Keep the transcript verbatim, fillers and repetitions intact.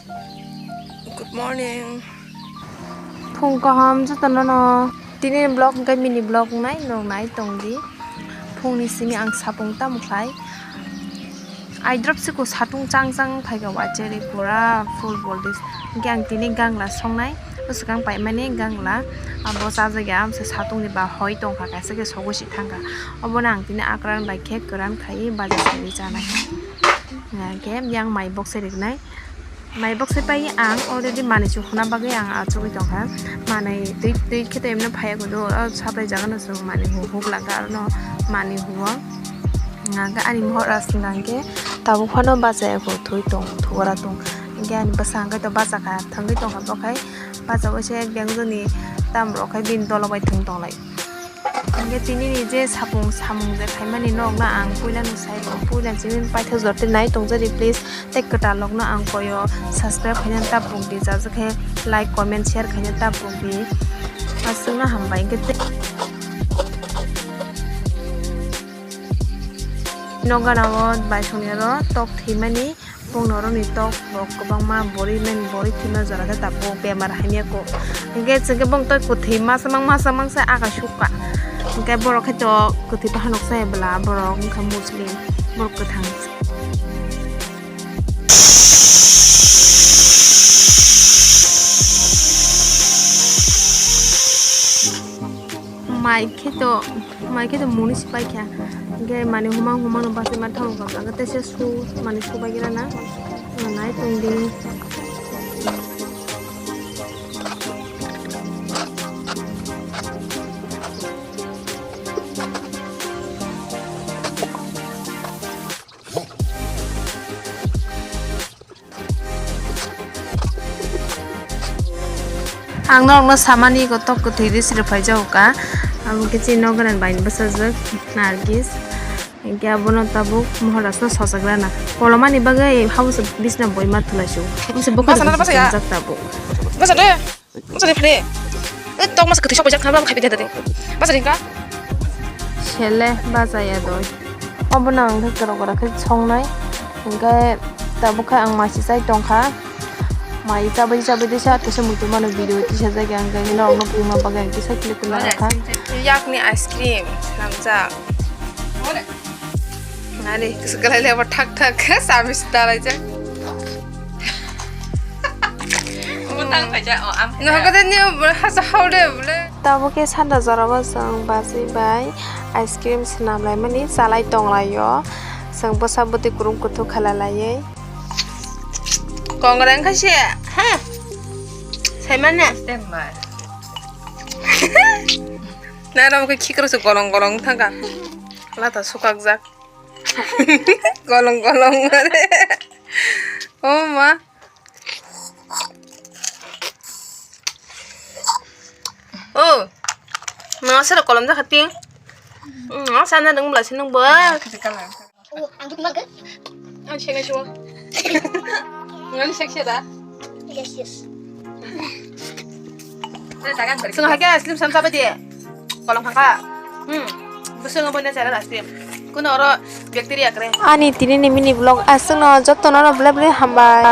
Good morning. Phung kaham jotono no. Tini vlog hwnkhe mini vlog wngnai, nwng nai tong di. Phungni simi ang sapung tamo khlai. Aidrop siko satung chang chang phaikha wacherwi pura full voltage. Hwnkhe ang tini gangla songnai. Bwswkang paimani gangla. Abo chajak ya, amsa satungni ba hoi tongkha, kaisa khe sogwi si thangkha. Obono ang tini akran bai khe kwran khaiwi baja saiwi chanai. Hwnkhe yang mai bokse riknai. Mai bokse pai ang already manwi chukna bagwi ang achugwi tongkha. Manwi twi, twi khe to emno phaiya kudu, o sapai jagano chwng manwi hu-, huklangkha, arono manwi huo. Hwnkhe ani mohor aswk hwnkhe tabuk phano bachaya kho, thwi tong, thugura tong. Hwnkhe ani bwsa hwnkhe to bachakha, thangwi tongkha, bokhai bachaui se beng joni tam rok khai bini dolo bai thwng tonglai. Hwnkhe tini ni je sapung samung je khaimani nokno ang puila no sai rw, puila chini paithak jor tei nai tongjadi please, tei kwtal rokno ang koyo subscribe khaina ta puk di, jajak khe like, comment, share khaina ta puk di, aswkno hambai hwnkhe tei nokgana o bai songya rw tok thwimani. Bongni oroni tok rok kwbangma bori men bori thwima jora khe tabuk bemar hamya kok. Hwnkhe chwngkhe bong tei kwthwi masa mang masa mang se aga sukha. Hwnkhe borok khe to kwthwi bahanok se bwla borok wngkha Muslim borok kwthang. Mai khe to, mai khe to muni si pai kha. Hwnkhe mani humang humang no bachai ma thang kha. Hwnkhe teisa su mani su bai gira na. Nai tong di. Ang norokno samani kotok kwthwi de siri phaijago ka. Abo khe chini nokgoran bai bwsajwk Nargis. Hinkhe abono tabuk mohorasno sochak rana. Kolomani bagwi habose bisna boima thulaisu. Habose bwkhak Basa na, basa ya. Tabuk. Basa de. Basa de phre. E tok masa kwthwi sok paijak kha, basa de. Basa de ka. Sele basa ya doi. Obono ang khe kwrwk kwrwk khe songnai. Hinkhe tabuk khe ang masi chai tongkha. Mai chabai chabai de sa tesa muitu mano video tisa jagya ang khe norokno pungma bagwi ang kisa clip khe nang kha. Yakni ice cream namjak. Nani kwswk kwlai le bo thak thak khe samis dalaijak. Bo tang khaijak, oh, ang. No, khaijak. Kata ni hasa hau de bole. Tabuk khe sanda jorao chwng bachwi bai ice cream swnam laimani chalai tong laio. Chwng bwsa bwtwi kwrwng kwthok khalai laiwi. Kongreng kha se, ha? Saimane? Step mar. Nai ramo khe khikrok se golong golong thangkha. Lata sukakjak. Golong golong mare. Oh ma. Oh. Nang asara kolom jakha ting. Hmm, asa na nang bwla se nang bo. Oh, ang bwtwi mankha. Ang sengna suwa. Ngani sekse da? Yes, yes. Sung hakhe ice cream sam sabai de. Kolong phangkha. Hmm. Busung abo ne chara ice cream. Kuno oro bacteria kre. Ani tini ni mini vlog aswkno jotono oro ble ble hambai.